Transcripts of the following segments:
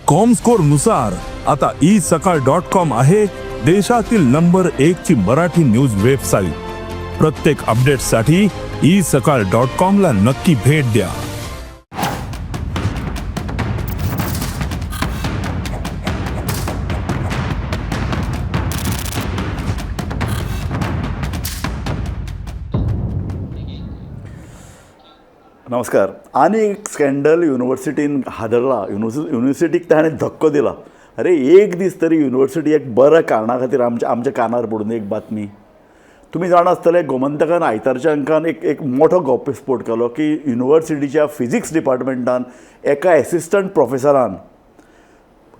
Comscore नुसार आता E सकाळ डॉट कॉम आहे देशातील नंबर 1 ची मराठी न्यूज वेबसाईट. प्रत्येक अपडेटसाठी ई सकाळ डॉट कॉम ला नक्की भेट द्या. नमस्कार. आनी एक स्कँडल युनिवर्सिटीन हादरला. युनिवर्सिटीक ताणें धक्को दिला. अरे एक दीस तरी युनिवर्सिटी एक बऱ्या कारणा खातीर आमच्या आमच्या कानार पडून एक बातमी. तुमी जाणा आसतले, गोमंतकान आयतारच्या अंकान एक एक मोठो गौप्यस्फोट केलो की युनिवर्सिटीच्या फिजिक्स डिपार्टमेंटान एका एसिस्टंट प्रोफेसरान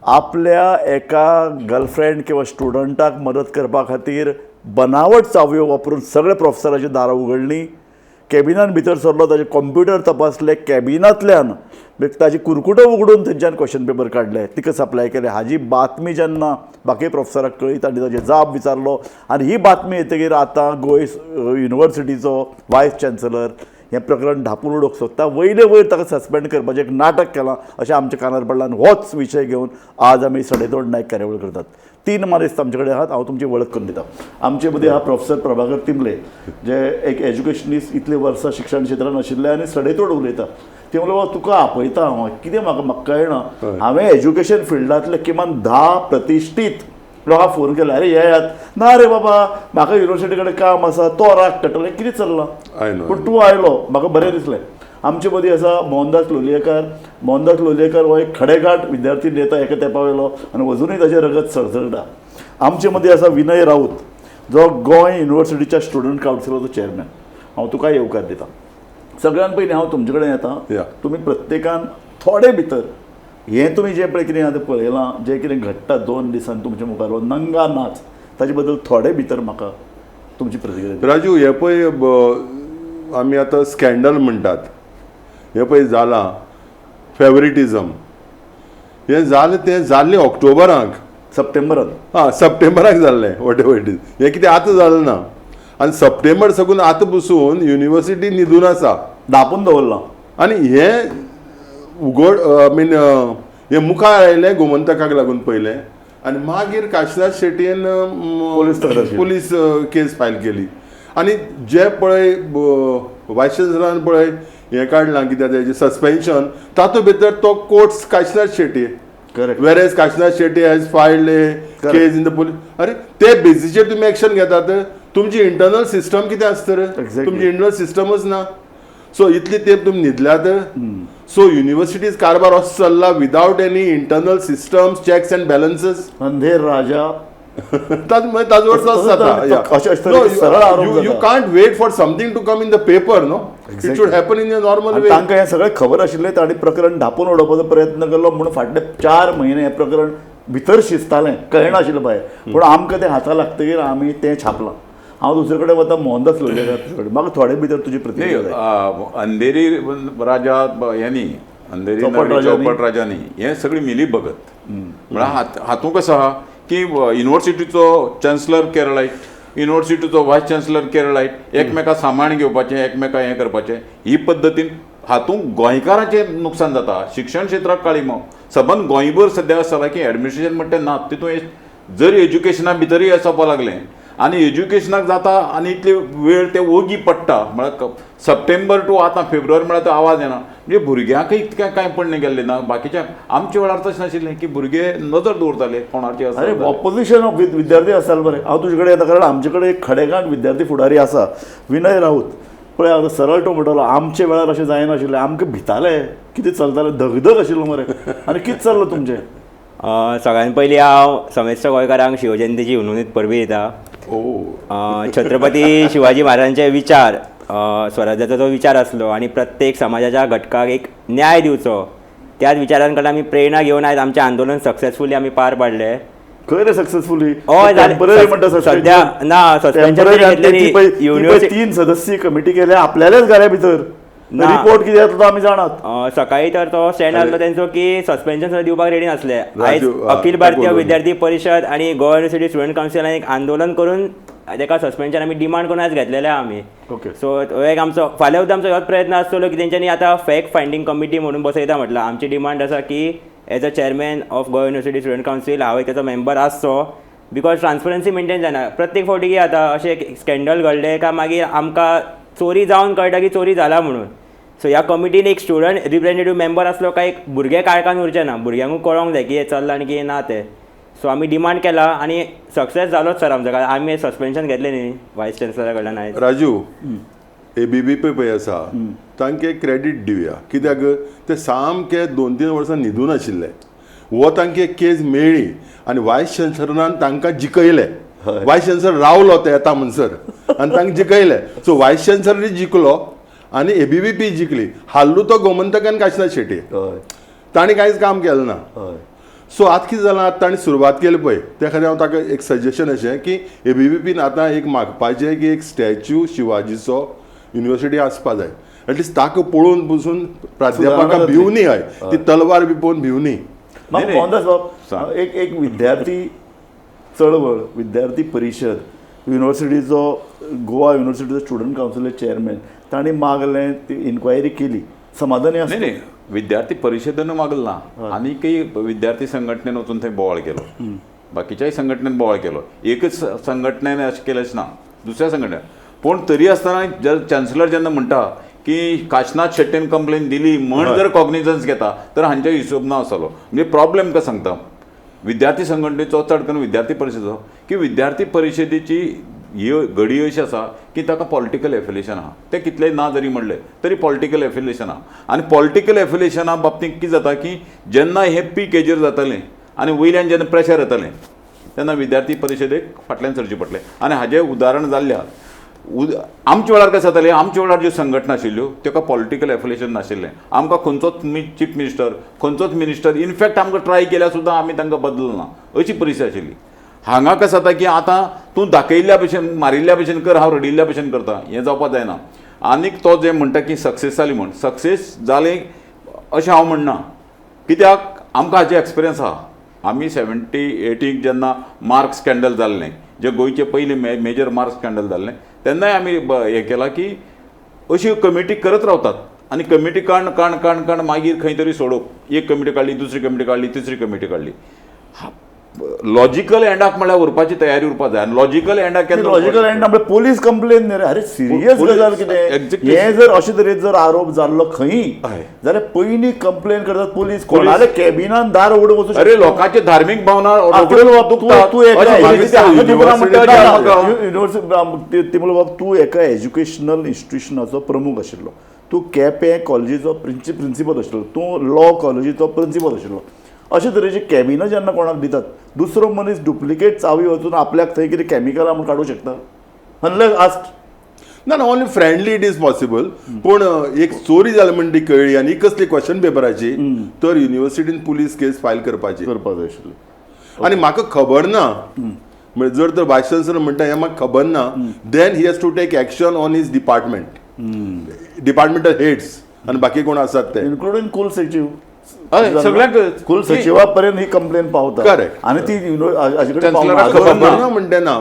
आपल्या एका गर्लफ्रेंड किंवा स्टुडंटाक मदत करपा खातीर बनावट चावयो वापरून सगळे प्रोफेसराची दारां उगडलीं. कॅबिनान भितर सरलो, ताजे कॉम्प्युटर तपासले, कॅबिनांतल्यान ताजी कुरकुटो उगडून थंयच्यान क्वेश्चन पेपर काडले, तिका सप्लाय केले. हाजी बातमी जेन्ना बाकी प्रोफेसराक कळ्ळी तांणी ताजे जाप विचारलो आनी ही बातमी येतकीर आतां गोंय युनिवर्सिटीचो वायस चान्सलर हें प्रकरण धापून उडोवंक सोदता. वयले वयर ताका सस्पेंड करपाचें एक नाटक केलां अशें आमच्या कानार पडलां आनी होच विशय घेवन आज आमी सडेतोड नायक कार्यावळ करतात. 3 मानेस्त आमचे कडेन आहात. हांव तुमची वळख करून दिता. आमचे मदीं आहा प्रोफेसर प्रभाकर तिंबले, जे एक एज्युकेशनिस्ट, इतले वर्सां शिक्षण क्षेत्रान आशिल्ले आनी सडेतोड उलयता. ते म्हणले, बाबा तुका आपयता हांव, कितें म्हाका म्हाका कळना. हांवें एज्युकेशन फिल्डांतले किमान 10 प्रतिश्ठीत लोकांक फोन केला, अरे येयात. ना रे बाबा, म्हाका युनिवर्सिटी कडेन काम आसा, तो राग काडटलो, कितें चल्लां. पूण तूं आयलो, म्हाका बरें दिसलें. आमचे मदीं आसा मोहनदास लोलयेकार. मोहनदास लोलयेकार हो एक खडेगांठ विद्यार्थी नेता एका तेंपा वयलो आनी अजुनूय ताचें रगत सळसळटा. आमचे मदीं आसा विनय राऊत, जो गोंय युनिवर्सिटीच्या स्टुडंट कावन्सिलाचो चेअरमॅन. हांव तुका येवकार दिता. सगळ्यान पयलीं हांव तुमचे कडेन येता. तुमी प्रत्येकान थोडे भितर हें तुमी जें पळय कितें आतां पळयलां, जें कितें घडटा 2 दिसान तुमच्या मुखार हो नंगा नाच, ताजे बद्दल थोडे भितर म्हाका तुमची प्रतिक्रिया. राजू, हें पळय आमी आतां स्कँडल म्हणटात, हें पळय जालां फेवरेटिजम, हें जालें तें जाल्लें ऑक्टोबराक, सप्टेंबराक, हां सप्टेंबराक जाल्लें. What ever it is, हें कितें आतां जालें ना. आनी सप्टेंबर साकून आतां बसून युनिवर्सिटी न्हिदून आसा, धापून दवरलां. आनी हें उगड I mean हें मुखार आयलें गोमंतकाक लागून पयलें, आनी मागीर काशिनाथ शेटयेन पुलीस केस फायल केली. आनी जे पळय वायस चान्सलरान पळय हें काडलां कित्याक तेजें सस्पेन्शन, तातूंत भितर तो quotes Kashinath Shetye. Correct. Whereas Kashinath Shetye has filed a case in the police. अरे ते बेजीचेर तुमी एक्शन घेतात, तुमची इंटरनल सिस्टम कितें आसता रे? तुमची इंटरनल सिस्टमच ना. सो इतली तेंप तुमी न्हिदल्यात. सो युनिवर्सिटीज कारभार असो चल्ला without any internal systems, checks and balances. Andher Raja ताजो अर्थ असो जाता. You can't wait for something to come in the paper, no, it should happen in a normal way. तांकां हें सगळें खबर आशिल्लें, तांणी प्रकरण धापून उडोवपाचो प्रयत्न केलो म्हणून फाटले 4 म्हयने हें प्रकरण भितर शिजतालें, कळनाशिल्लें भायर. पूण आमकां तें हाता लागतकीर आमी तें छापलां. हांव दुसरे कडेन वता, मोहनदास लोलयेकार कडेन. म्हाका थोडे भितर तुजी प्रतिक्रिया. अंधेरी राजा यांनी, अंधेरी चौपट राजांनी हें सगळी मिली भगत. म्हळ्यार हातूंत कसो आहा की युनिवर्सिटीचो चान्सलर केरळायट, युनिवर्सिटीचो वायस चान्सलर केरळायट, एकमेका सामाण घेवपाचें, एकमेका हें करपाचें, ही पद्दतीन हातूंत गोंयकारांचें नुकसान जाता. शिक्षण क्षेत्राक काळीमो सबंद गोंयभर सद्या अशें जालां की एडमिनिस्ट्रेशन म्हणटा ना, तितून जर एज्युकेशना भितरूय वचपाक लागलें आनी एज्युकेशनाक जाता आनी इतले वेळ ते ओगी पडटा. म्हळ्यार सप्टेंबर टू आतां फेब्रुवारी म्हळ्यार तो आवाज येना. म्हणजे भुरग्यांकय इतकें कांय पडणें गेल्लें ना. बाकीच्या आमच्या वेळार तशें नाशिल्लें की भुरगे नजर दवरताले कोणाची. अरे ऑपोजिशन ऑफ विद्यार्थी आसताले बरें. हांव तुजे कडेन येता कारण आमचे कडेन एक खडेगांठ विद्यार्थी फुडारी आसा, विनय राऊत. पळय आतां सरळ तो म्हणटलो आमच्या वेळार अशें जायनाशिल्लें, आमकां भिताले, कितें चलतालें, धगधग आशिल्लो मरे. आनी कितें चल्लां तुमचें? सगळ्यान पयलीं हांव समेस्त गोंयकारांक शिवजयंतीची हुनहुनीत परबी दिता. छत्रपती शिवाजी महाराजांचे विचार, स्वराज्याचो जो विचार आसलो आनी प्रत्येक समाजाच्या घटकाक एक न्याय दिवचो, त्याच विचारांकडे आमी प्रेरणा घेवन आयज आमचें आंदोलन सक्सेसफुली आमी पार पाडलें. खंय रे सक्सेसफुली? हय, सद्या ना सस्पेन्शन. 3 सदस्यीय कमिटी केल्या आपल्यालेच घरा भितर, रिपोर्ट कितें येता तो आमी जाणात. सकाळी तर तो स्टँड आसलो तेंचो की सस्पेन्शन सुद्दां दिवपाक रेडी नासले. आयज अखिल भारतीय विद्यार्थी परिशद आनी गोवा युनिवर्सिटी स्टुडंट कावन्सिलान एक आंदोलन करून ताका सस्पेन्शन आमी डिमांड करून आयज घेतलेलें आमी. ओके. सो हो एक आमचो फाल्यां सुद्दां आमचो होच प्रयत्न आसतलो की तेंच्यांनी आतां फॅक्ट फायंडींग कमिटी म्हणून बसयता म्हटलां. आमची डिमांड आसा की As a chairman of Goa University Student Council हांव एक तेचो मेंबर आसचो, because transparency maintain जायना. प्रत्येक फावटी कितें जाता, अशें एक स्कँडल घडलें काय मागीर आमकां चोरी जावन कळटा की चोरी जाला म्हणून. सो ह्या कमिटीन एक स्टुडंट रिप्रेझेंटेटीव मेंबर आसलो काय एक भुरगे काळखान उरचे ना, भुरग्यांकूय कळोंक जाय कितें चल्लां आनी कितें ना तें. सो आमी डिमांड केला आनी सक्सेस जालोच सर आमचो, कारण आमी सस्पेन्शन घेतलें न्ही वायस चॅन्सलरा कडल्यान आयज. राजू, एबीवीपी पळय आसा तांकां क्रेडीट दिवया, कित्याक ते सामके 2-3 वर्सां न्हिदून आशिल्ले. हो तांकां एक केस मेळ्ळी आनी वायस चॅन्सलरान तांकां जिखयले. वायस चॅन्सलर रावलो ते येता म्हणसर आनी तांकां जिखयले. सो वायस चॅन्सलरूय जिखलो आनी एबीवीपी जिखली. हाल्लो तो गोमंतक आनी काशिनाथ शेट्ये, तांणी कांयच काम केलें ना. सो आतां कितें जालां, आतां तांणी सुरवात केली पळय, त्या खातीर हांव ताका एक सजेशन अशें की एबीवीपीन आतां एक मागपाचें की एक स्टॅच्यू शिवाजीचो युनिवर्सिटी आसपा जाय. एटलिस्ट ताका पळोवन पसून प्राध्यापकां भिवनी, हय ती तलवार बी पळोवन भिवनी. मोहनदास बाब, एक एक विद्यार्थी चळवळ, विद्यार्थी परिशद, युनिवर्सिटीचो, गोवा युनिवर्सिटीचो स्टुडंट कावन्सिलाचे चेअरमॅन, तांणी मागलें, ती इन्क्वायरी केली, समाधानी आसा? नाही, विद्यार्थी परिशदेन मागल ना, आनीकय विद्यार्थी संघटनेन वचून थंय बोवाळ केलो, बाकीच्याय संघटनेन बोवाळ केलो. एकच संघटनेन अशें केलेंच ना, दुसऱ्या संघटनेन. पूण तरी आसतना जर चान्सलर जेन्ना म्हणटा की काशनाथ शेट्टीन कंप्लेन दिली म्हण जर कॉग्निजन्स घेता तर हांचे हिशोब ना आसतलो. म्हणजे प्रॉब्लेम काय सांगता, विद्यार्थी संघटनेचो चड करून विद्यार्थी परिशदेचो, की विद्यार्थी परिशदेची ही घडी अशी आसा की ताका पॉलिटिकल एफिलिएशन आहा. ते कितलेय ना जरी म्हणलें तरी पॉलिटिकल एफिलिएशन आहा. आनी पॉलिटिकल एफिलिएशना बाबतींत कितें जाता की जेन्ना हे पीक हेजेर जातालें आनी वयल्यान जेन्ना प्रेशर येतालें तेन्ना विद्यार्थी परिशदेक फाटल्यान सरचें पडलें. आनी हाजें उदाहरण जाल्लें आहा. आमच्या वेळार कशें जातालें, आमच्या वेळार ज्यो संघटना आशिल्ल्यो ताका पॉलिटिकल एफिलिएशन नाशिल्लें. आमकां खंयचोच चीफ मिनिस्टर, खंयचोच मिनिस्टर, इनफॅक्ट आमकां ट्राय केल्यार सुद्दां आमी तांकां बदलना, अशी परिस्थिती आशिल्ली. हांगा कशें जाता की आतां तूं दाखयल्ल्या भशेन, मारिल्ल्या भशेन कर, हांव रडिल्ल्या भशेन करता, हें जावपाक जायना. आनीक तो जें म्हणटा की सक्सेस जाली म्हण, सक्सेस जालें अशें हांव म्हणना, कित्याक आमकां हाजे एक्सपिरियन्स आहा. आमी 70-80 जेन्ना मार्क स्कँडल जाल्लें, जे गोंयचे पयले मेजर मार्क स्कँडल जाल्लें, तेन्नाय आमी हें केलां की अशी कमिटी करत रावतात आनी कमिटी काण काण काण काण मागीर खंय तरी सोडोवप. एक कमिटी काडली, दुसरी कमिटी काडली, तिसरी कमिटी काडली. लॉजिकल एंडाक म्हळ्यार उरपाची तयारी उरपा जाय. आनी लॉजिकल एंडाक केन्ना लॉजिकल एंड म्हळ्यार पोलीस कंप्लेन न्ही रे. अरे सिरियस गजाल कितें हें, जर अशे तरेन जर आरोप जाल्लो खंय जाल्यार पयलीं कंप्लेन करतात पोलीस, कोणाले कॅबिनान दार उगडून वचूं. अरे लोकांचे धार्मीक भावना युनिवर्सिटी बाब, तूं एका एज्युकेशनल इन्स्टिट्युशनाचो प्रमुख आशिल्लो, तूं केपें कॉलेजीचो प्रिंसिपल आशिल्लो, तूं लॉ कॉलेजीचो प्रिंसिपल आशिल्लो. अशे तरेची कॅबिनां जेन्ना कोणाक दितात, दुसरो मनीस डुप्लिकेट चावी वचून आपल्याक थंय कितें कॅमिकलां म्हूण काडूंक शकता, अनलेस आस्क. ना ना, only friendly it is possible. पूण एक चोरी जाली म्हण ती कळ्ळी आनी कसली क्वेश्चन पेपराची, तर युनिवर्सिटीन पुलीस केस फायल करपाची करपाक जाय आशिल्ली. आनी म्हाका खबर ना, म्हणजे जर तर वायस चान्सलर म्हणटा हें म्हाका खबर ना, then he has to take action on his department, departmental heads आनी बाकी कोण आसात ते, इन्क्लुडींग कुल सचिव. सगळ्यांक कुल सचिवा पर्यंत ही कंप्लेन पावता. करेक्ट. आनी ती खबर ना म्हणटे ना,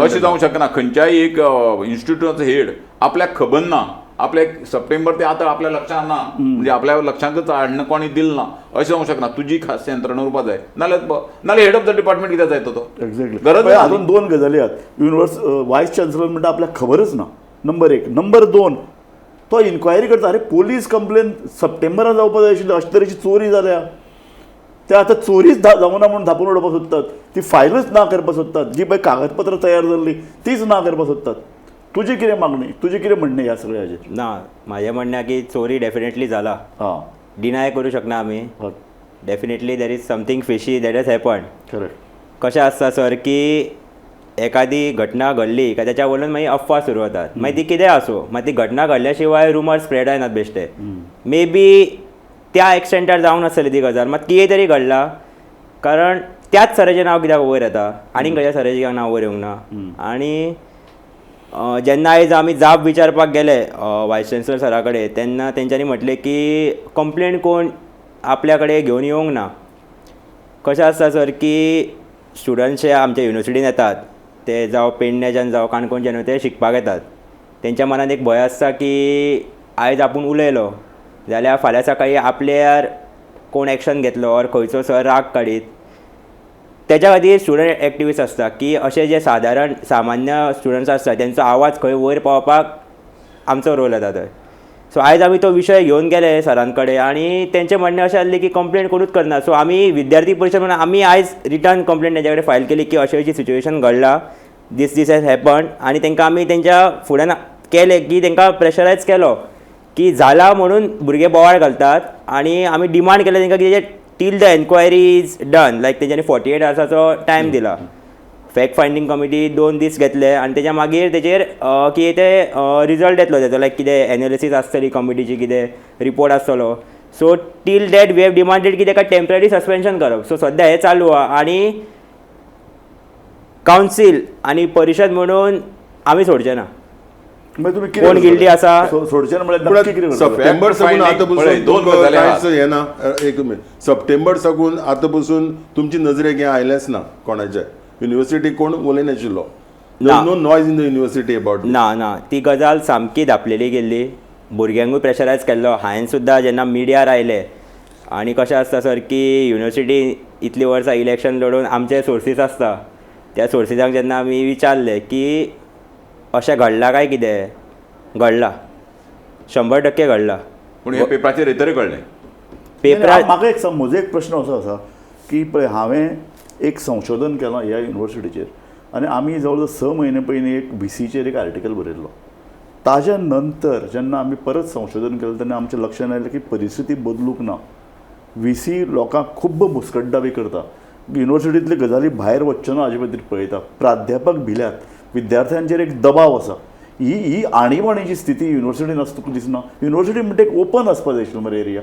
अशें जावंक शकना. खंयच्याय एक इन्स्टिट्यूटाचो हेड आपल्याक खबर ना, आपल्याक सप्टेंबर ते आतां आपल्या लक्षांत ना, म्हणजे आपल्या लक्षांतच हाडणं कोणी दिलें ना, अशें जावंक शकना. तुजी खास यंत्रणा उरपा जाय, नाल्यार हेड ऑफ the department कित्याक जाय तो. एक्झॅक्टली. गरज अजून दोन गजाली आहात. वायस चान्सलर म्हणटा आपल्याक खबरच ना, नंबर एक. नंबर दोन, तो इन्क्वायरी करता. अरे पोलीस कंप्लेन सप्टेंबरान जावपाक जाय आशिल्ली, अशे तरेची चोरी जाल्या, ते आतां चोरीच जावना म्हणून धापून उडोवपाक सोदतात, ती फायलच ना करपाक सोदतात, जी पळय कागदपत्रां तयार जाल्ली तीच ना करपाक सोदतात. तुजी कितें मागणी, तुजें कितें म्हणणें ह्या सगळ्या हाजेर? ना, म्हाजें म्हणणें की चोरी डेफिनेटली जाला, डिनाय करूं शकना आमी. Definitely there is something fishy that has happen. Correct. कशें आसता सर की एखादी घटना घडली काय त्याच्या वयल्यान मागीर अफवा सुरू जातात, मागीर ती कितेंय आसूं, मागीर ती घटना घडल्या शिवाय रुमर स्प्रेड जायनात बेश्टे. मे बी त्या एक्सटेंटार जावंक नासतली ती गजाल, मात कितें तरी घडला. कारण त्याच सराचें नांव कित्याक वयर येता, आनी खंयच्या सराचें नांव वयर येवंक ना. आनी जेन्ना आयज आमी जाप विचारपाक गेले वायस चान्सलर सरा कडेन, तेन्ना तेंच्यांनी म्हटलें की कंप्लेन कोण आपल्या कडेन घेवन येवंक ना. कशें आसता सर की स्टुडंट्स जे आमच्या युनिवर्सिटीन येतात ते जावं पेडण्याच्यान जावं काणकोणच्यान ते शिकपाक येतात, तेंच्या मनान एक भंय आसता की आयज आपूण उलयलो जाल्यार फाल्यां सकाळीं आपल्यार कोण एक्शन घेतलो ऑर खंयचो सर राग काडीत. तेज्या खातीर स्टुडंट एक्टिविस्ट आसता की अशे जे सादारण सामान्य स्टुडंट्स आसता तेंचो आवाज खंय वयर पावोवपाक आमचो रोल येता थंय. सो आयज आमी तो विशय घेवन गेले सरां कडेन आनी तेंचें म्हणणें अशें आसलें की कंप्लेन कोणूच करना. सो आमी विद्यार्थी परिशद म्हणून आमी आयज रिटर्न कंप्लेन तेंच्या कडेन फायल केली की अशें अशी सिच्युएशन घडला, दीस दीस हॅज हॅपन, आनी तांकां आमी तेंच्या फुड्यान केलें की तांकां प्रेशरायज केलो की जाला म्हणून भुरगे बोवाळ घालतात आनी आमी डिमांड केलें तांकां की till the enquiry is done, like तेंच्यांनी 48 आवर्साचो टायम दिला. फॅक्ट फायंडींग कमिटी 2 दीस घेतले आनी तेच्या मागीर तेचेर कितें ते रिजल्ट येतलो तेजो, लायक कितें एनालिसीस आसतली कमिटीची, कितें रिपोर्ट आसतलो. So till that we have demanded की ताका टेम्पररी सस्पेन्शन करप. सो सद्या हें चालू आहा आनी कावन्सील आनी परिशद म्हणून आमी सोडचे ना. कोण गिल्टी आसा सप्टेंबर साकून आतां पसून कांयच हें ना. एक मिनट, सप्टेंबर साकून आतां पसून तुमची नजरेक हें आयलेंच ना कोणाचे, युनिवर्सिटी कोण उलयनाशिल्लो, no noise in the university about. ना ना, ती गजाल सामकी धापलेली गेल्ली, भुरग्यांकूय प्रेशरायज केल्लो. हांवें सुद्दां जेन्ना मिडियार आयले आनी कशें आसता सर की युनिवर्सिटी इतलीं वर्सां इलेक्शन लडोवन आमचे सोर्सीस आसता, त्या सोर्सिसांक जेन्ना आमी विचारलें की अशें घडलां काय कितें, घडलां, 100% घडलां. पूण हे पेपराचेर येतरी कळ्ळें पेपरार. म्हाका एक सांग, म्हजो एक प्रश्न असो आसा की पळय हांवें एक संशोधन केलां ह्या युनिवर्सिटीचेर आनी आमी जवळ जवळ 6 म्हयने पयलीं एक व्हीसीचेर एक आर्टिकल बरयल्लो. ताज्या नंतर जेन्ना आमी परत संशोधन केलें तेन्ना आमच्या लक्षांत आयलें की परिस्थिती बदलूंक ना. व्हीसी लोकांक खूब्ब मुस्कटदाबी करता, युनिवर्सिटींतल्यो गजाली भायर वचच्यो ना हाजे खातीर पळयता, प्राध्यापक भिल्यात, विद्यार्थ्यांचेर एक दबाव आसा. ही ही आणीबाणीची स्थिती युनिवर्सिटीन आसा तुका दिसना? युनिवर्सिटी म्हणटा एक ओपन आसपा जाय आशिल्लो मरे एरिया.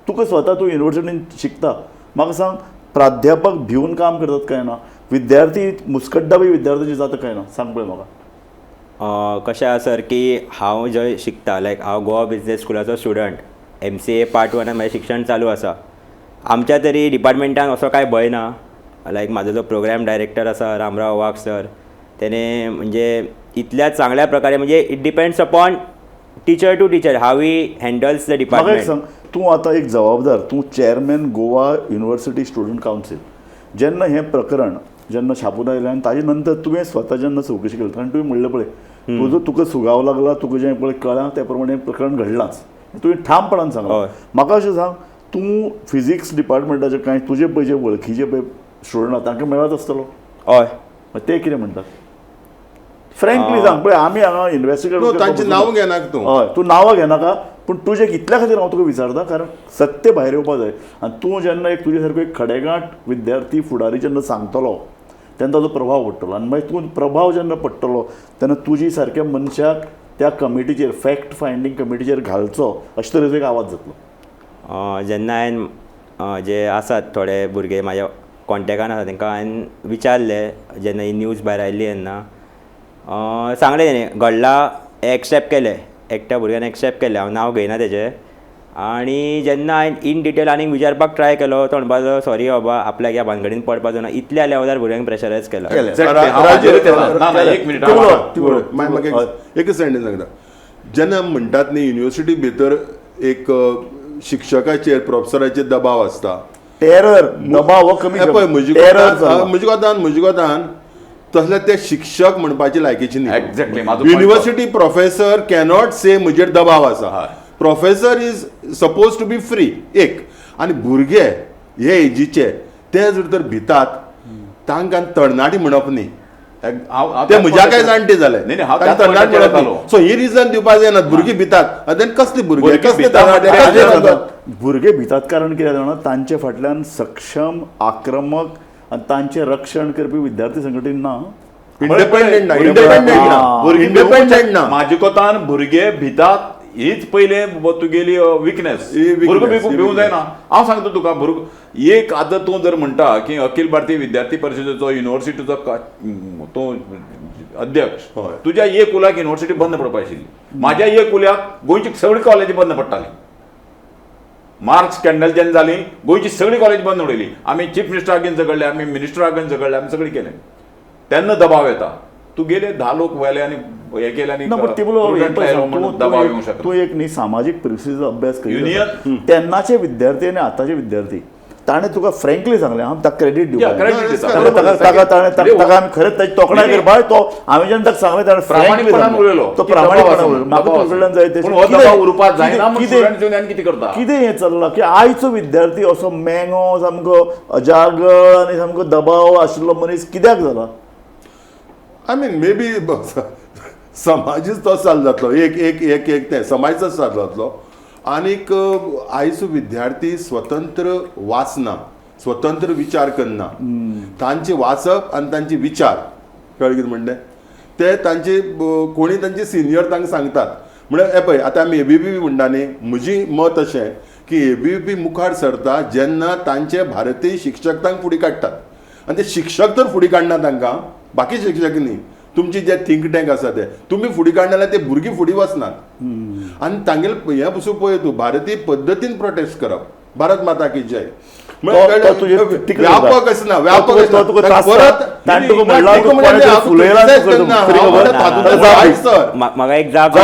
तुका स्वता तूं युनिवर्सिटीन शिकता, म्हाका सांग प्राध्यापक भिवन काम करतात काय ना, विद्यार्थी मुस्कटदाबी विद्यार्थ्यांची जाता काय ना, सांग पळय म्हाका. कशें आसा सर की हांव जंय शिकता, लायक हांव गोवा बिजनेस स्कुलाचो स्टुडंट, MCA part 1 म्हजें शिक्षण चालू आसा. आमच्या तरी डिपार्टमेंटान असो कांय भंय ना. लायक म्हाजो जो प्रोग्राम डायरेक्टर आसा रामराव वाघ सर, तेणे म्हणजे इतल्या चांगल्या प्रकारे, म्हणजे it depends upon teacher to teacher how he handles the department. सांग, तूं आतां एक जबाबदार, तूं chairman Goa university student council, जेन्ना हें प्रकरण जेन्ना छापून आयलें आनी ताजे नंतर तुवें स्वता जेन्ना चवकशी केली, कारण तुवें म्हणलें पळय तुजो तुका सुगाव लागला, तुका जें पळय कळ्ळां त्या प्रमाणे प्रकरण घडलांच, तुवें ठामपणान सांगलां. म्हाका अशें सांग, तूं फिजिक्स डिपार्टमेंटाचे कांय तुजे पळय जे वळखीचे पळय स्टुडंट आसा तांकां मेळत आसतलो? हय. ते कितें म्हणटात फ्रँकली सांग पळय, आमी हांगा इन्वेस्टिगेट, तांची नांव घेनाका तूं. हय, तूं नांवां घेनाका, पूण तुजें कितल्या खातीर हांव तुका विचारता, कारण सत्य भायर येवपा जाय. आनी तूं जेन्ना एक तुजे सारको एक खडेगांठ विद्यार्थी फुडारी जेन्ना सांगतलो तेन्ना ताजो प्रभाव पडटलो, आनी मागीर तूं प्रभाव जेन्ना पडटलो तेन्ना तुजी सारक्या मनशाक त्या कमिटीचेर, फॅक्ट फायंडींग कमिटीचेर घालचो अशे तरेचो एक आवाज जातलो. जेन्ना हांवें जे आसात थोडे भुरगे म्हाज्या कॉन्टेक्टान आसा तांकां हांवें विचारलें, जेन्ना ही न्यूज भायर आयली तेन्ना सांगलें तेणें घडलां, एक्सेप्ट केलें, एकट्या भुरग्यान एक्सेप्ट केलें, हांव नांव घेयना तेजें. आनी जेन्ना हांवें इन डिटेल आनीक विचारपाक ट्राय केलो, तो म्हणपाक लागलो सॉरी बाबा, आपल्याक ह्या भानगडीन पडपाचो ना. इतल्या लेवलार भुरग्यांक प्रेशरायज केला. एक सेंटेन्स सांगता, जेन्ना म्हणटात न्ही युनिवर्सिटी भितर एक शिक्षकाचेर प्रोफेसराचेर दबाव आसता, टेरर दबाव कमी, पळय म्हजी कोतान तसले ते शिक्षक म्हणपाची लायकीची न्ही. Exactly, university professor cannot से म्हजेर दबाव आसा. Professor is suppose to be free एक, आनी भुरगे हे एजीचे ते जर तर भितात तांकां तरणाटी म्हणप न्ही, ते म्हज्या काय जाणटे जाले तरणाटे म्हणप न्ही. सो ही रिजन दिवपाक जायना भुरगीं भितात. कसली भुरगीं कसले तरणाटे भुरगे भितात? कारण कितें जाणा, तांचे फाटल्यान सक्षम आक्रमक आनी तांचें रक्षण करपी विद्यार्थी संघटन ना, इंडिपेंडंट ना, इंडिपेंडंट ना. म्हाजे कोतान भुरगे भितात हीच पयलें तुगेली विकनेस. भुरगो भिवूं जायना. हांव सांगता तुका, भुरगो एक आतां तूं जर म्हणटा की अखिल भारतीय विद्यार्थी परिशदेचो युनिवर्सिटीचो तूं अध्यक्ष, तुज्या एक उल्याक युनिवर्सिटी बंद पडपा आशिल्ली, म्हाज्या एक उल्याक गोंयची सगळी कॉलेजी बंद पडटाली. मार्क्स स्कँडल जेन्ना जाली गोंयची सगळी कॉलेज बंद उडयली. आमी चीफ मिनिस्टरा अगेन झगडले, आमी मिनिस्टरा अगेन झगडले, आमी सगळी केलें. तेन्ना दबाव येता. तुगेले 10 लोक व्हेले आनी हे केलें आनी ना, पण ते बोलो, prudent लायलो म्हणून दबाव येवंक शकना. तूं एक न्ही सामाजीक परिस्थितीचो अभ्यास करीत Union- आसा. तेन्नाचे विद्यार्थी आनी आतांचे विद्यार्थी ताणें तुका फ्रँकली सांगलें, हांव ताका क्रेडीट Yeah, दिवपाक credit दिता. ताका ताका ताका ताणें ताका आमी खरेंच ताची तोखणाय करपाक तो हांवें जेन्ना ताका सांगलें ताणें फ्रँकली प्रामाणीकपणान सांगलें. उलयलो तो की दबाव प्रामाणीकपणान आसा, उलयलो. म्हाका दबाव तुजे कडल्यान जाय आसा. पूण हो दबाव उरपाक जायना म्हूण स्टुडंट युनियन कितें करता? कितें हें चल्लां की आयचो विद्यार्थी असो मेंगो सामको अजागळ आनी सामको दबाव आशिल्लो मनीस कित्याक जाला? I mean may be समाजच तो चालू जातलो, एक एक एक एक तें समाजच चालू जातलो. आनीक आयचो विद्यार्थी स्वतंत्र वाचना, स्वतंत्र विचार करना. तांचे वाचप आनी तांचे विचार कळ्ळें कितें म्हणलें ते तांचे कोणी तांचे सिनियर तांकां सांगतात. म्हळ्यार हे पळय आतां आमी एबीवीपी म्हणटा न्ही, म्हजी मत अशें की एबीवीपी मुखार सरता जेन्ना तांचे भारतीय शिक्षक तांकां फुडें काडटात. आनी ते शिक्षक तर फुडें काडना तांकां, बाकी शिक्षक न्ही, तुमची जे थिंक टँक आसा ते तुमी फुडें काडना जाल्यार ते भुरगीं फुडें वचनात. आनी तांगेले हें पसून पळय तूं भारतीय पद्दतीन प्रोटेस्ट करप, भारत माता की जय. व्यापक आसना, व्यापक आसना. म्हाका एक जाप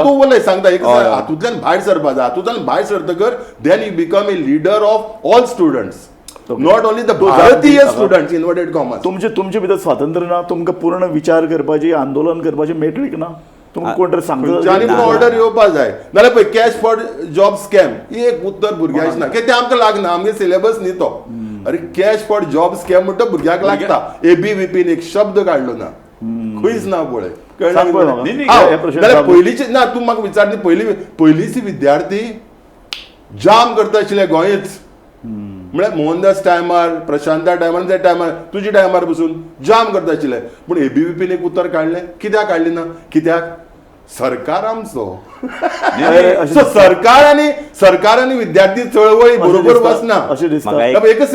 तूं उलय सांगता एक हातूंतल्यान भायर सरपा जाय. हातूंतल्यान भायर सरतकर then you become a leader of all students, not only the Bharatiya students inverted commas. तुमचे भितर स्वातंत्र्य ना, तुमकां पूर्ण विचार करपाची, आंदोलन करपाची मेकळीक ना. तुमकां कोण तरी सांगता ऑर्डर येवपा जाय. नाल्यार पळय कॅश फॉर जॉब स्कॅम ही एक उत्तर भुरग्यांक ना, की तें आमकां लागना, आमगे सिलेबस न्ही तो. अरे कॅश फॉर जॉब स्कॅम म्हणटा भुरग्यांक लागता. एबीवीपीन एक शब्द काडलो ना, खंयच ना पळय. जाल्यार पयलींचे ना, तूं म्हाका विचार न्ही, पयलींचे विद्यार्थी जाम करता आशिल्ले गोंयच. म्हळ्यार मोहनदास टायमार, प्रशांता टायमार, त्या टायमार तुज्या टायमार पसून जाम करता आशिल्ले. पूण एबीवीपीन एक उतर काडलें, कित्याक काडलें ना? कित्याक सरकार आमचो. सरकार आनी सरकार आनी विद्यार्थी चळवळी बरोबर वचना. एकच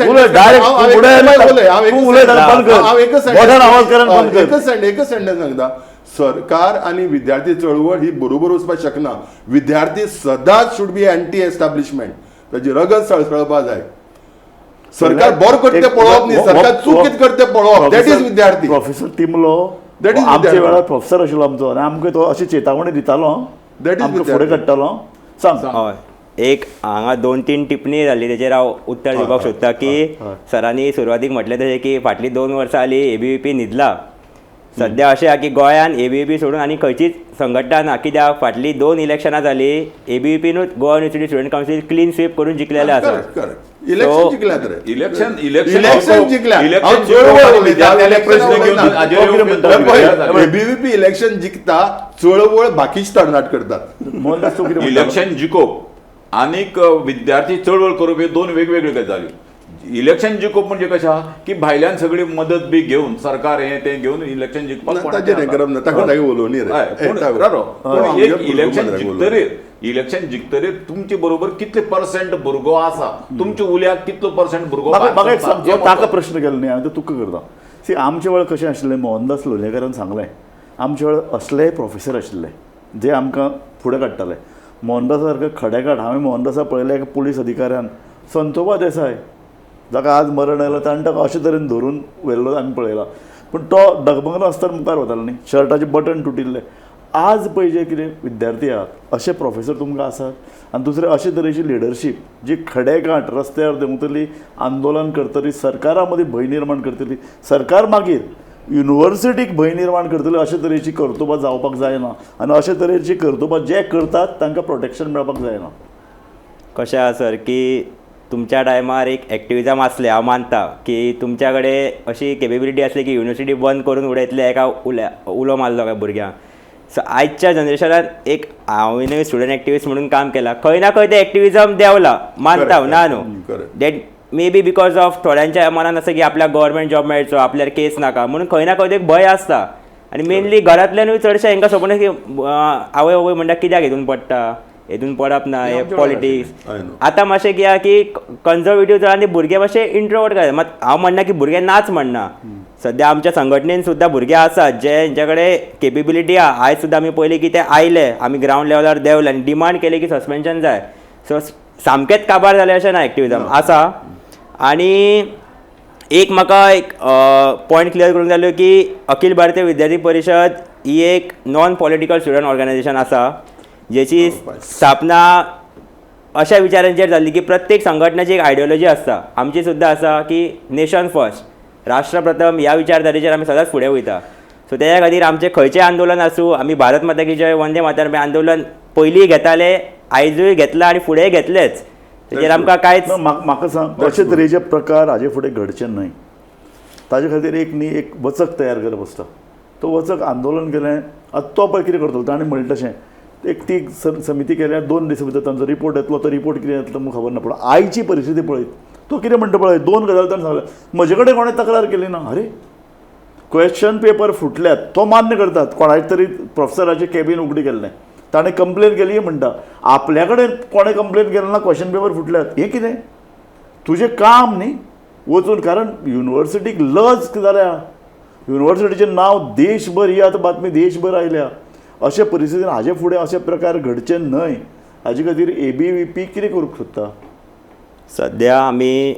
सेंटेन्स सांगता, सरकार आनी विद्यार्थी चळवळ ही बरोबर वचपाक शकना. विद्यार्थी सदांच should be anti establishment, ताजी रगत सळसळपा जाय. सरकार बरो करता तें पळोवप न्ही, सरकार चूक कितें करता तें पळोवप. That is विद्यार्थी. प्रोफेसर तिमलो आमच्या वेळार प्रोफेसर आशिल्लो आमचो आनी आमकां तो अशी चेतावणी दितालो, आमकां फुडें काडटालो. सांग. हय, एक हांगा 2-3 टिप्पणी जाली तेचेर हांव उत्तर दिवपाक सोदता की सरांनी सुरवातीक म्हटलें तशें की फाटलीं 2 वर्सां जालीं एबीवीपी न्हिदला. सद्या अशें आहा की गोंयान एबीवीपी सोडून आनी खंयचीच संघटना ना, कित्याक फाटलीं 2 इलेक्शनां जालीं एबीवीपीनूच Goa university student council clean sweep करून जिखलेलें आसा. इलेक्शन जिखल्यात रे, इलेक्शन इलेक्शन जिखल्या. एबीवीपी इलेक्शन जिखता, चळवळ बाकीच तरणाट करतात. इलेक्शन जिखोवप आनीक विद्यार्थी चळवळ करप हे 2 वेगवेगळ्यो गजाली. इलेक्शन जिखोवप म्हणजे कशें आहा की भायल्यान सगळी मदत बी घेवन सरकार हें तें घेवन इलेक्शन जिखपाक इलेक्शन जिखतरीर इलेक्शन जिखतरीर तुमचे बरोबर कितले पर्संट भुरगो आसा, तुमच्या उल्याक कितलो पर्संट भुरगो. म्हाका एक सांग, ताका प्रश्न केलो न्ही हांवें, तो तुका करता. सी आमच्या वेळार कशें आशिल्लें, मोहनदास लोलयेकारान सांगलें, आमच्या वेळार असलेय प्रोफेसर आशिल्ले जे आमकां फुडें काडटाले. मोहनदासा सारके खडेगांठ हांवें मोहनदासा पळयलें एका पुलीस अधिकाऱ्यान, संतोबा देसाय जाका आज मरण आयलां, ताणें ताका अशे तरेन धरून व्हेल्लो आमी पळयला. पूण तो डगमगलो आसतना मुखार वतालो न्ही, शर्टाचे बटन तुटिल्ले. आज पळय जे कितें विद्यार्थी आहात अशे प्रोफेसर तुमकां आसात, आनी दुसरे अशे तरेची लिडरशीप जी खडेगांठ रस्त्यार देंवतली, आंदोलन करतली, सरकारा मदीं भंय निर्माण करतली, सरकार मागीर युनिवर्सिटीक भंय निर्माण करतली, अशे तरेची कर्तुबां जावपाक जायना. आनी अशे तरेची कर्तुबां जे करतात तांकां प्रोटेक्शन मेळपाक जायना. कशें आसा सर की तुमच्या टायमार एक एक्टिविजम आसलें, हांव मानता की तुमच्या कडेन अशी केपेबिलिटी आसली की युनिवर्सिटी बंद करून उडयतले एका उलो मारलो काय भुरग्यांक. सो आयच्या जनरेशनान एक हांवें स्टुडंट एक्टिविस्ट म्हणून काम केलां, खंय ना खंय तें एक्टिविजम देंवलां, मानता हांव, ना न्हू. That may be because of थोड्यांच्या मनान आसा की आपल्याक गव्हर्मेंट जॉब मेळचो, आपल्यार केस नाका म्हणून खंय ना खंय एक भंय आसता. आनी मेनली घरांतल्यानूय चडशे हांकां सपोर्ट की आवय आवय म्हणटा कित्याक हितून पडटा, हितून पडप ना, हे पॉलिटिक्स. आतां मातशें कितें आहा की कन्जर्वेटीव जाण आनी भुरगे मातशे इंट्रोवर्ट जाले. मात हांव म्हणना की भुरगे नाच म्हणना, सद्या आमच्या संघटनेन सुद्दां भुरगे आसात जे हेंच्या कडेन केपेबिलिटी आहा. आयज सुद्दां आमी पयलीं की ते आयले, आमी ग्रावंड लेवलार देंवले आनी डिमांड केली की सस्पेन्शन जाय. सो सामकेंच काबार जालें अशें ना, एक्टिविजम आसा. आनी एक म्हाका एक पॉयंट क्लियर करूंक जाय की अखिल भारतीय विद्यार्थी परिशद ही एक नॉन पॉलिटिकल स्टुडंट ऑर्गनायझेशन आसा, जेची स्थापना अशा विचारांचेर जाल्ली की प्रत्येक संघटनेची एक आयडियोलॉजी आसता. आमची सुद्दां आसा की नेशन फर्स्ट, राष्ट्र प्रथम ह्या विचारधारेचेर आमी सदांच फुडें वयता. सो तेज्या खातीर आमचें खंयचें आंदोलन आसूं, आमी भारत माता की जय, वंदे मातरम आंदोलन पयलीं घेताले, आयजूय घेतलां आनी फुडेंय घेतलेच. तेजेर आमकां कांयच म्हाका सांग, अशे तरेचे प्रकार हाजे फुडें घडचे न्हय ताजे खातीर एक न्ही एक वचक तयार करप आसता. तो वचक आंदोलन केलें, आतां तो पळय कितें करतलो, ताणें म्हणलें तशें एक ती समिती केल्यार 2 दिसां भितर तांचो रिपोर्ट येतलो. तो रिपोर्ट कितें येतलो म्हाका खबर ना, पूण आयची परिस्थिती पळयत तो कितें म्हणटा पळय, 2 गजाली ताणें सांगलें. म्हजे कडेन कोणें तक्रार केली ना. अरे क्वेश्चन पेपर फुटल्यात तो मान्य करतात, कोणाय तरी प्रोफेसराचें केबीन उगडी केल्लें, ताणें कंप्लेन केली म्हणटा, आपल्या कडेन कोणें कंप्लेन केलें ना, क्वेश्चन पेपर फुटल्यात. हें कितें तुजें काम न्ही वचून, कारण युनिवर्सिटीक लज जाल्या, युनिवर्सिटीचें नांव देशभर, ही आतां बातमी देशभर आयल्या. अशे परिस्थितीन हाजे फुडें अशे प्रकार घडचे न्हय हाजे खातीर ABVP कितें करूंक सोदता? सद्या आमी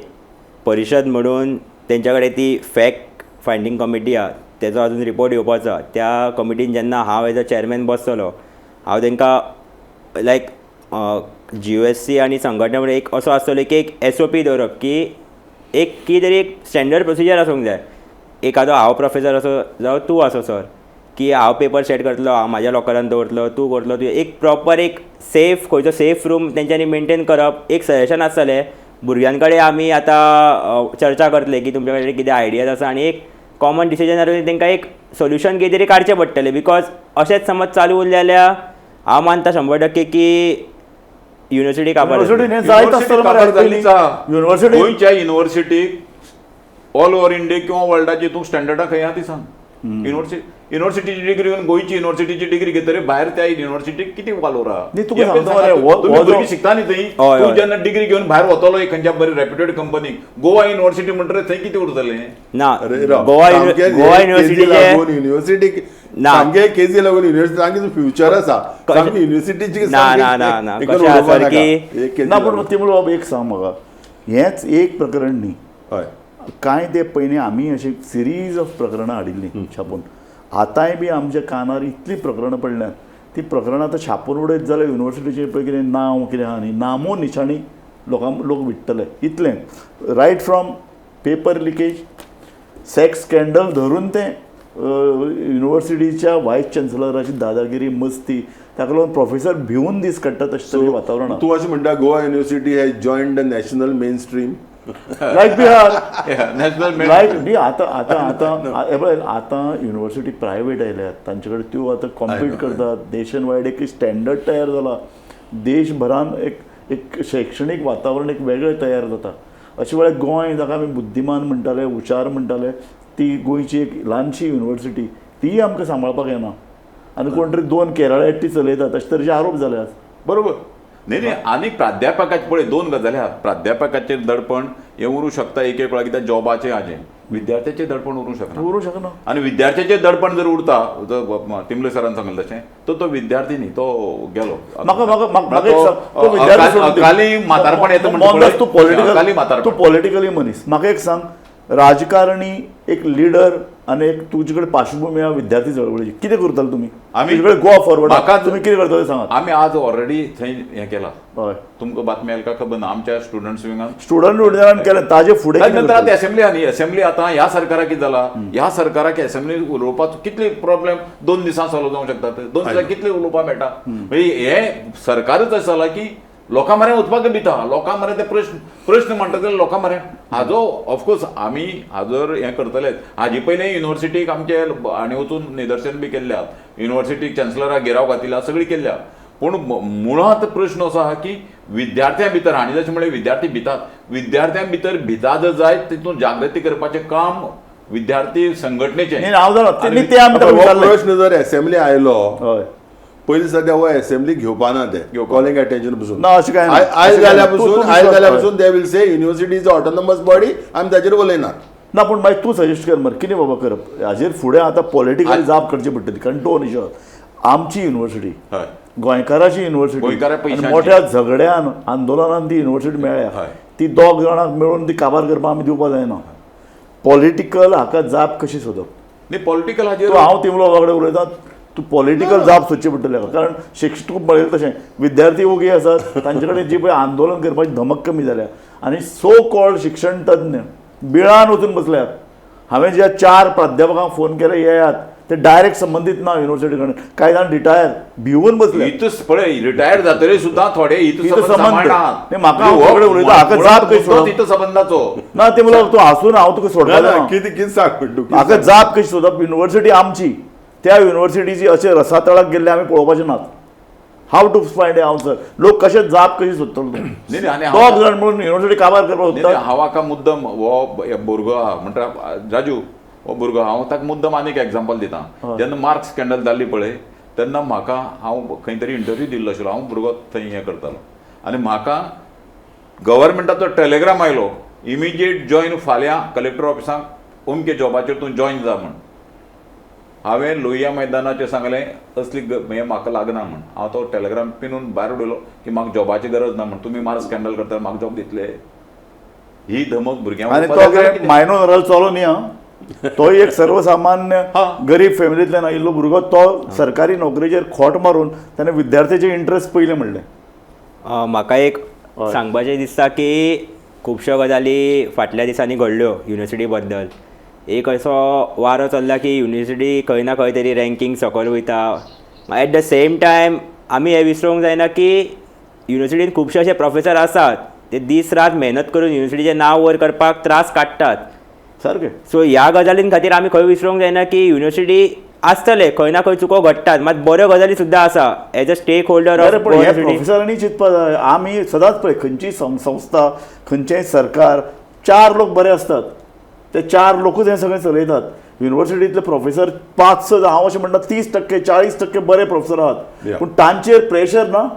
परिशद म्हणून तेंच्या कडेन ती फॅक्ट फायंडींग कमिटी आहा, तेजो अजून रिपोर्ट येवपाचो आहा. त्या कमिटीन जेन्ना हांव एज अ चॅरमॅन बसतलो, हांव तेंकां लायक GUSC आनी संघटना म्हणून एक असो आसतलो की एक SOP दवरप की एक कितें तरी एक स्टँडर्ड प्रोसिजर आसूंक जाय. एखादो हांव प्रोफेसर असो जावं तूं आसो सर, की हांव पेपर सेट करतलो, हांव म्हाज्या लॉकरान दवरतलो, तूं करतलो, तूं एक प्रॉपर एक सेफ खंयचो सेफ रूम तेंच्यांनी मेनटेन करप एक सजेशन आसतलें. भुरग्यां कडेन आमी आतां चर्चा करतले की तुमच्या कडेन कितें आयडियाज आसा आनी एक कॉमन डिसिजन तांकां एक सोल्युशन कितें तरी काडचें पडटलें. Because अशेंच समज चालू उरलें जाल्यार हांव मानता 100% की युनिवर्सिटी काबार जातली. गोंयच्या युनिवर्सिटीक ऑल ओवर इंडिया किंवा वर्ल्डाची तूं स्टँडर्डा खंय आहा ती सांग. युनिवर्सिटीची डिग्री घेवन गोंयची युनिवर्सिटीची डिग्री घेतरी भायर त्या युनिवर्सिटीक कितें वालोर आहा? भुरगीं शिकता न्ही थंय, तूं जेन्ना डिग्री घेवन भायर वतलो खंयच्या बरी रेप्युटेड कंपनीक, गोवा युनिवर्सिटी म्हणटकीर थंय कितें उरतलें? ना, गोवा युनिवर्सिटीक सामके केजी लागून युनिवर्सिटी सामकी फ्युचर आसा, सामकी युनिवर्सिटीची. ना ना ना ना, कशें ना, पूण तिमलो बाब एक सांग म्हाका, हेंच एक प्रकरण न्ही, कांय ते पयलीं आमी अशी सिरीज ऑफ प्रकरणां हाडिल्लीं छापून. आतांय बी आमच्या कानार इतलीं प्रकरणां पडल्यांत, ती प्रकरणां आतां छापून उडयत जाल्यार युनिवर्सिटीचें पळय कितें नांव कितें आहा न्ही, नामो निशाणी लोकांक लोक विट्टले. इतलें right from paper leakage, sex scandal धरून तें युनिवर्सिटीच्या वायस चान्सलराची दादागिरी मस्ती, ताका लागून प्रोफेसर भिवून दीस काडटा तशें तरेचें वातावरण. तूं अशें म्हणटा Goa university has joined the national mainstream like Bihar national like न्ही. आतां आतां आतां हे पळय, आतां युनिवर्सिटी प्रायवेट आयल्यात, तांचे कडेन त्यो आतां कॉम्पीट करतात. नेशन वायड एक स्टँडर्ड तयार जाला, देशभरान एक एक शैक्षणीक वातावरण एक वेगळें तयार जाता. अशें वेळार गोंय जाका आमी बुद्धिमान म्हणटाले, हुशार म्हणटाले, ती गोंयची एक ल्हानशी युनिवर्सिटी तीय आमकां सांबाळपाक येना आनी कोण तरी 2 केरळायट ती चलयतात अशे तरेचे आरोप जाले आज. बरोबर न्ही न्ही. आनी प्राध्यापकाचेर पळय 2 गजाली आहात. प्राध्यापकाचेर दडपण हें उरूंक शकता एक एक वेळा, कित्याक जॉबाचें हाजें, विद्यार्थ्याचें दडपण उरूंक शकना, उरूंक शकना. आनी विद्यार्थ्याचें दडपण जर उरता, तिमले सरान सांगलें तशें, तर तो विद्यार्थी न्ही, तो गेलो. अकाली म्हातारपण येता म्हणटा, तूं पॉलिटिकली मनीस, म्हाका एक सांग, राजकारणी एक लिडर आनी एक तुजे कडेन पार्श्वभूमी आहा विद्यार्थी चळवळीची, कितें करताले तुमी? आमी गोवा फॉरवर्ड तुमी कितें करतले सांगात. आमी आज ऑलरेडी थंय हें केलां, हय, तुमकां बातमी आयली काय खबर ना, आमच्या स्टुडंट्स विंगान स्टुडंट विंगान केलें, ताजे फुडें नंतर आतां एसेंब्ली आहा न्ही, एसेंब्ली आतां ह्या सरकाराक कितें जाला, ह्या सरकाराक एसेंब्ली उलोवपाचो कितले प्रॉब्लेम 2 दिसां सॉल्व जावंक शकतात, 2 दिसां कितले उलोवपाक मेळटा. म्हणजे हें सरकारच अशें जालां की लोकां मऱ्यान वचपाक भिता, लोकां मऱ्यान ते प्रश्न म्हणटा जाल्यार लोकां मऱ्यान हाजो ऑफकोर्स आमी हाजर हें करतलेच. हाजे पयलीं युनिवर्सिटीक आमचे हांणी वचून निदर्शन बी केल्ले आहात, युनिवर्सिटीक चान्सलराक घेराव घातिल्ले आहा, सगळी केल्ले आहा. पूण मुळांत प्रश्न असो आहा की विद्यार्थ्यां भितर, हांणी जशें म्हणलें विद्यार्थी भितात, विद्यार्थ्यां भितर भिता जर जायत तितून जागृती करपाचें काम विद्यार्थी संघटनेचें. प्रश्न जर एसेंब्ली आयलो पयलीं सद्या हो एसेंब्ली घेवपा ना, ते कॉलिंग अटेन्शन पसून ना, अशें कांय आयज जाल्या पसून they will say university is autonomous body, आमी ताचेर उलयनात ना. पूण मागीर तूं सजेस्ट कर मरे कितें बाबा करप हाजेर फुडें आतां पॉलिटिकल जाप करची पडटली. कारण 2 इशू, आमची युनिवर्सिटी गोंयकाराची युनिवर्सिटी मोठ्या झगड्यान आंदोलनान ती युनिवर्सिटी मेळ्ळ्या, ती 2 जाणांक मेळून ती काबार करपाक आमी दिवपाक जायना. पॉलिटिकल हाका जाप कशी सोदप? न्ही, पॉलिटिकल हाजेर हांव तिमलो बाबा कडेन उलयता, तूं पॉलिटिकल जाप सोदची पडटली हाका. कारण शिक्षक तूं पळयलें तशें विद्यार्थी ओगी आसात, तांचे कडेन जी पळय आंदोलन करपाची धमक कमी जाल्या आनी सो कॉल्ड शिक्षण तज्ञ बिळान वचून बसल्यात. हांवें ज्या 4 प्राध्यापकांक फोन केले येयात, ते डायरेक्ट संबंदीत ना युनिवर्सिटी कडेन, कांय जाण रिटायर भिवून बसले. इतूच पळय रिटायर जातरी सुद्दां थोडे हित संबंद म्हाका उलयता हाका जाप कशी हित संबंदाचो ना ते म्हणल्यार तूं हासून हांव तुका सोडपाक कितें कितें सांग म्हणटा हाका जाप कशी सोदप? युनिवर्सिटी आमची, त्या युनिवर्सिटीची अशें रसातळाक गेल्ले आमी पळोवपाचे नात. How to find answer? लोक कशे जाप कशी सोदतलो तूं? दोग जाण म्हणून युनिवर्सिटी काबार करपाक सोदता. हांव हाका मुद्दम हो भुरगो आहा म्हणटा राजू, हो भुरगो हांव ताका मुद्दम आनीक एग्जाम्पल दिता. जेन्ना मार्क स्कँडल जाल्ली पळय तेन्ना म्हाका हांव खंय तरी इंटरव्यू दिल्लो आशिल्लो, हांव भुरगो थंय हें करतालो आनी म्हाका गव्हर्मेंटाचो टेलेग्राम आयलो, इमिजिएट जॉयन फाल्यां कलेक्टर ऑफिसाक अमके जॉबाचेर तूं जॉयन जा म्हण. हांवें लोहिया मैदानाचेर सांगलें असली हें म्हाका लागना म्हण. हांव तो टेलेग्राम पिनून भायर उडयलो की म्हाका जॉबाची गरज ना म्हण. तुमी मार्क स्कँडल करता म्हाका जॉब दितले? ही धमक भुरग्यांक आनी तो मायनो नरल चलो न्ही, हा तो एक सर्वसामान्य गरीब फॅमिलींतल्यान आयिल्लो भुरगो, तो सरकारी नोकरेचेर खोट मारून ताणें विद्यार्थ्याचे इंट्रस्ट पयलें म्हणलें. म्हाका एक सांगपाचें दिसता की खुबश्यो गजाली फाटल्या दिसांनी घडल्यो युनिवर्सिटी बद्दल. एक असो वारो चल्ला की युनिवर्सिटी खंय ना खंय तरी रँकींग सकयल वयता. एट the same time आमी हें विसरूंक जायना की युनिवर्सिटीन खुबशे अशे प्रोफेसर आसात ते दीस रात मेहनत करून युनिवर्सिटीचें नांव वयर करपाक त्रास काडटात सारकें. सो ह्या गजालीं खातीर आमी खंय विसरूंक जायना की युनिवर्सिटी आसतले खंय ना खंय चुको घडटात, मात बऱ्यो गजाली सुद्दां आसा एज अ स्टेक होल्डर. पूण हे प्रोफेसरांनी चिंतपा जाय. आमी सदांच पळय खंयची संस्था खंयचेंय सरकार 4 लोक बरे आसतात, ते 4 लोकूच हें सगळें चलयतात. युनिवर्सिटींतले प्रोफेसर 5-6, हांव अशें म्हणटा 30% 40% बरे प्रोफेसर आहात, पूण तांचेर प्रेशर ना,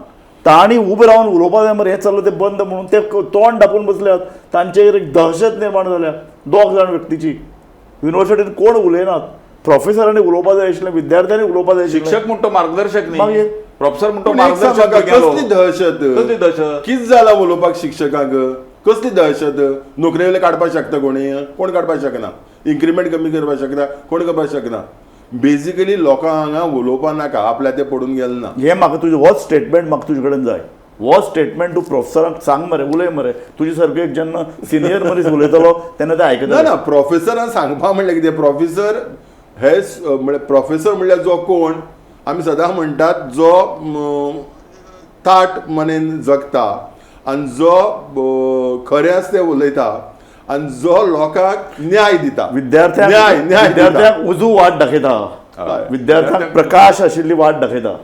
तांणी उबे रावन उलोवपा जाय मरे हें चल्लां तें बंद म्हणून ते तोंड धापून बसल्यात. तांचेर एक दहशत निर्माण जाल्या 2 जाण व्यक्तीची. युनिवर्सिटीन कोण उलयनात, प्रोफेसरांनी उलोवपा जाय आशिल्लें, विद्यार्थ्यांनी उलोवपा जाय आशिल्लें. शिक्षक म्हणटो मार्गदर्शक न्ही, प्रोफेसर म्हणटो मार्गदर्शक. कसली दहशत, कसली दहशत कितें जालां उलोवपाक शिक्षकांक? कसली दहशत? नोकरे वयले काडपाक शकता कोणी? कोण काडपाक शकना. इन्क्रिमेंट कमी करपाक शकता कोण? करपाक शकना. बेजिकली लोकांक हांगा उलोवपा नाका, आपल्या ते पडून गेले ना. हें म्हाका तुजें हो स्टेटमेंट म्हाका तुजे कडेन जाय. हो स्टेटमेंट तूं प्रोफेसरांक सांग मरे, उलय मरे. तुजे सारके एक जेन्ना सिनियर मनीस उलयतलो तेन्ना ते आयकतले. ना प्रोफेसरान सांगपा म्हणल्यार कितें, प्रोफेसर हे म्हळ्यार प्रोफेसर म्हणल्यार जो कोण आमी सदां म्हणटात जो ताट मनेन जगता आनी जो खरें आसा तें उलयता आनी जो लोकांक न्याय दिता, विद्यार्थ्यांक न्याय विद्यार्थ्यांक उजू वाट दाखयता, विद्यार्थ्यांक प्रकाश आशिल्ली वाट दाखयता.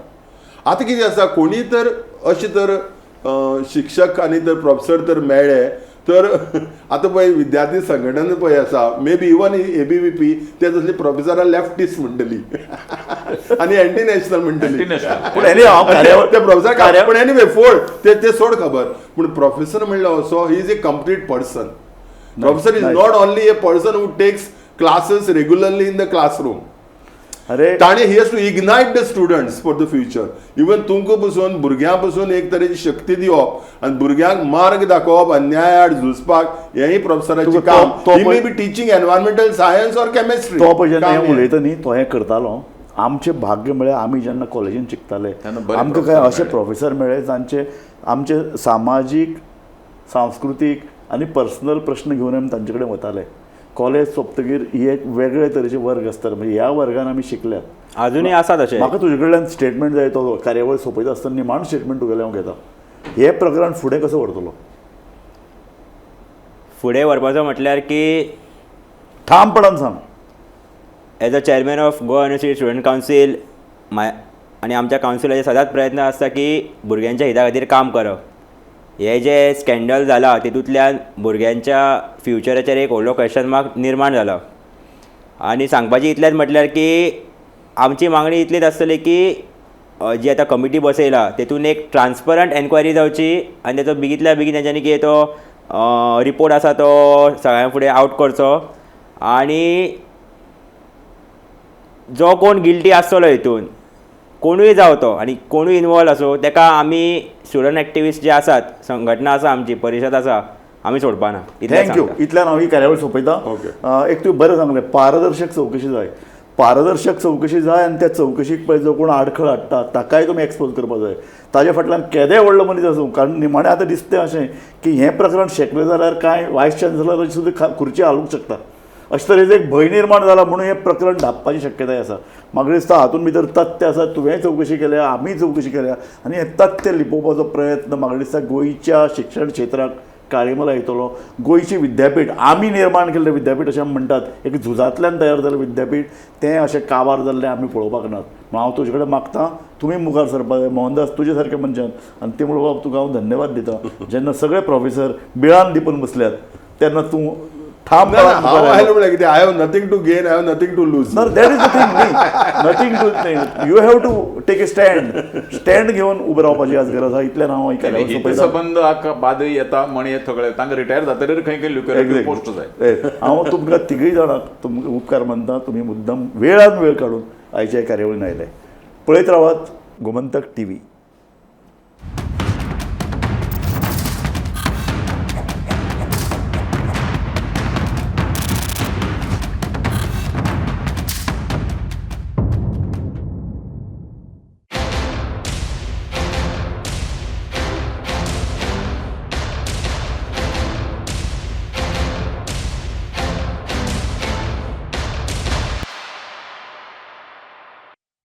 आतां कितें आसा, कोणी तर अशें तर शिक्षक आनी तर प्रोफेसर तर मेळ्ळे तर आतां पळय विद्यार्थी संघटन पळय आसा, maybe even A B V P ते तसली प्रोफेसरां लेफ्टिस्ट म्हणटली आनी एंटी नॅशनल म्हणटली. पूण एनी ते प्रोफेसर पूण एनीवे फोड ते सोड खबर. पूण प्रोफेसर म्हणल्यार असो he is a complete person. Professor is not only a person who takes classes regularly in the classroom. अरे ताणें he has to ignite the students for the future. Even तुमकां पसून भुरग्यां पसून एक तरेची शक्ती दिवप आनी भुरग्यांक मार्ग दाखोवप अन्याय आड झुजपाक हेंय प्रोफेसराचें काम. He may be teaching environmental science or chemistry. तो पळय जेन्ना हें उलयता न्ही तो हें करतालो. आमचें भाग्य म्हळ्यार आमी जेन्ना कॉलेजीन शिकताले आमकां कांय अशे प्रोफेसर मेळ्ळे जांचे आमचे सामाजीक सांस्कृतीक आनी पर्सनल प्रश्न घेवन आमी तांचे कडेन वताले. कॉलेज सोंपतकीर ही एक वेगळे तरेचे वर्ग आसतात, म्हणजे ह्या वर्गान आमी शिकल्यात, अजुनूय आसा तशें. म्हाका तुजे कडल्यान स्टेटमेंट जाय, तो कार्यावळ सोंपयता आसतना निमाण स्टेटमेंट तुगेलें हांव घेता. हें प्रकरण फुडें कसो व्हरतलो? फुडें व्हरपाचो म्हटल्यार की ठामपणान सांग. As a chairman of Goa university student council आनी आमच्या कावन्सिलाचे सदांच प्रयत्न आसता की भुरग्यांच्या हिता खातीर काम करप. हे जे स्कँडल जाला तितूंतल्यान भुरग्यांच्या फ्युचराचेर एक व्हडलो क्वेश्चन मार्क निर्माण जाला. आनी सांगपाचें इतलेंच म्हटल्यार की आमची मागणी इतलीच आसतली की जी आतां कमिटी बसयला तेतून एक ट्रान्सपरंट एन्क्वायरी जावची आनी तेचो बेगींतल्या बेगीन तेंच्यांनी कितें तो रिपोर्ट आसा तो सगळ्यां फुडें आवट करचो आनी जो कोण गिल्टी आसतलो हितून कोणूय जावं तो आनी कोणूय इनवॉल्व आसूं तेका आमी स्टुडंट एक्टिविस्ट जे आसात, संघटना आसा आमची, परिशद आसा, आमी सोडपाना. इतलें thank you. इतल्यान हांव ही कार्यावळ सोंपयता. एक तुवें बरें सांगलें, पारदर्शक चवकशी जाय, पारदर्शक चवकशी जाय आनी त्या चवकशीक पळय जो कोण आडखळ हाडटा ताकाय तुमी एक्सपोज करपाक जाय. ताजे फाटल्यान केदें व्हडलो मनीस आसूं, कारण निमाणें आतां दिसता अशें की हें प्रकरण शेकलें जाल्यार कांय वायस चान्सलराची सुद्दां खुर्ची हालूंक शकता, अशे तरेचो एक भंय निर्माण जाला म्हणून हें प्रकरण धांपपाची शक्यताय आसा. म्हाका दिसता हातूंत भितर तथ्य आसा, तुवेंय चवकशी केल्या, आमीय चवकशी केल्या आनी हें तथ्य लिपोवपाचो प्रयत्न म्हाका दिसता गोंयच्या शिक्षण क्षेत्राक काळीमला येतलो. गोंयची विद्यापीठ आमी निर्माण केल्लें विद्यापीठ अशें आमी म्हणटात, एक झुजांतल्यान तयार जाल्लें विद्यापीठ, तें अशें काबार जाल्लें आमी पळोवपाक नात. म्हण हांव तुजे कडेन मागता तुमी मुखार सरपाक जाय मोहनदास तुजे सारके मनशान. आनी ते म्हणून बाब तुका हांव धन्यवाद दिता, जेन्ना सगळे प्रोफेसर बिळान लिपून बसल्यात तेन्ना तूं ठाम. हांव आयलो म्हळ्यार कितें, I have nothing to gain, I have nothing to lose. That is the thing न्ही, nothing to, you have to take a stand, stand घेवन उबें रावपाची आज गरज आसा. इतल्यान हांव ही संबंद बादय येता म्हण हे सगळे तांकां रिटायर जातकीर खंय खंय लुक्रेटीव पोस्ट जाय. हांव तुमकां तिगूय जाणांक तुमकां उपकार मानता, तुमी मुद्दम वेळान वेळ काडून आयच्या कार्यावळीन आयले. पळयत रावात गोमंतक टीव्ही.